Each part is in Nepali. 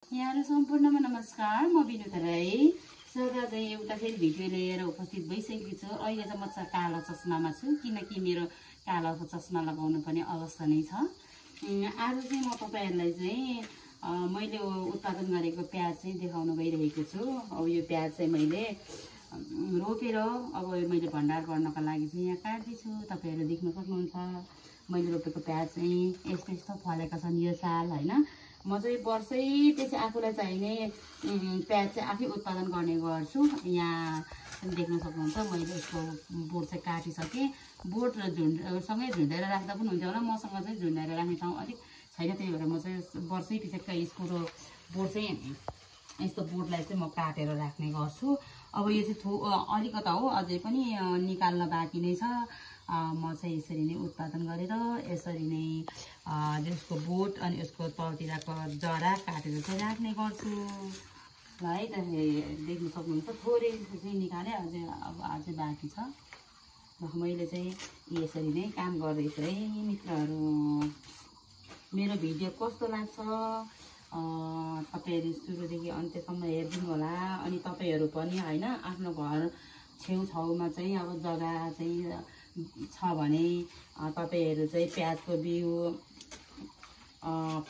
यहाँहरु सम्पूर्णमा नमस्कार। म विनुता राई सदा एउटा फेरि भिडियो लिएर उपस्थित भइसकेकी छु। अहिले चाहिँ म कालो चस्मामा छु किनकि मेरो कालो चस्मा लगाउनु पनि अवश्य नै छ। आज चाहिँ म तपाईहरुलाई चाहिँ मैले उत्पादन गरेको प्याज चाहिँ देखाउन गइरहेको छु। अब यो प्याज चाहिँ मैले रोपेर अब मैले भण्डार गर्नका लागि चाहिँ यहाँ काट्दै छु। तपाईहरु देख्न सक्नुहुन्छ मैले रोपेको प्याज चाहिँ यस्तो यस्तो फलेका छन् यो साल हैन। म चाहिँ वर्षै त्यसै आफूलाई चाहिने प्याज चाहिँ आफै उत्पादन गर्ने गर्छु। यहाँ देख्न सक्नुहुन्छ मैले यसको बोट चाहिँ काटिसकेँ। बोट र सँगै झुन्डाएर राख्दा पनि हुन्छ होला। मसँग चाहिँ झुन्डाएर राख्ने ठाउँ अलिक छैन, त्यही भएर म चाहिँ वर्षै पछि यसको बोट चाहिँ यस्तो बोटलाई चाहिँ म काटेर राख्ने गर्छु। अब यो चाहिँ अलिकता हो, अझै पनि निकाल्न बाँकी नै छ। म चाहिँ यसरी नै उत्पादन गरेर यसरी नै यसको बोट अनि यसको तलतिरको जरा काटेर चाहिँ राख्ने गर्छु। ल है त, देख्न सक्नुहुन्छ थोरै चाहिँ निकालेँ, अझै बाँकी छ। मैले चाहिँ यसरी नै काम गर्दैछु है मित्रहरू। मेरो भिडियो कस्तो लाग्छ तपाईहरु सुरुदेखि अन्त्यसम्म हेर्दिनु होला। अनि तपाईहरु पनि हैन आफ्नो घर छेउछाउमा चाहिँ अब जग्गा चाहिँ छ भने तपाईहरु चाहिँ प्याजको बिउ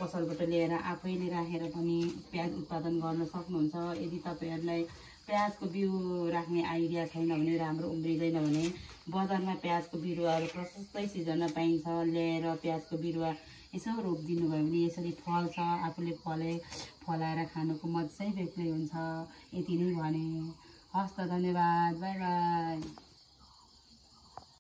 पसलबाट लिएर आफैले राखेर पनि प्याज उत्पादन गर्न सक्नुहुन्छ। यदि तपाईहरुलाई प्याजको बिउ राख्ने आइडिया छैन भने, राम्रो उम्रिदैन भने बजारमा प्याजको बिरुवाहरू प्रशस्तै सिजनमा पाइन्छ। ल्याएर प्याजको बिरुवा यसो रोपिदिनु भयो भने यसरी फल्छ। आफूले फलाएर खानुको मजा चाहिँ बेग्लै हुन्छ। यति नै भने। हस् त, धन्यवाद, बाई बाई।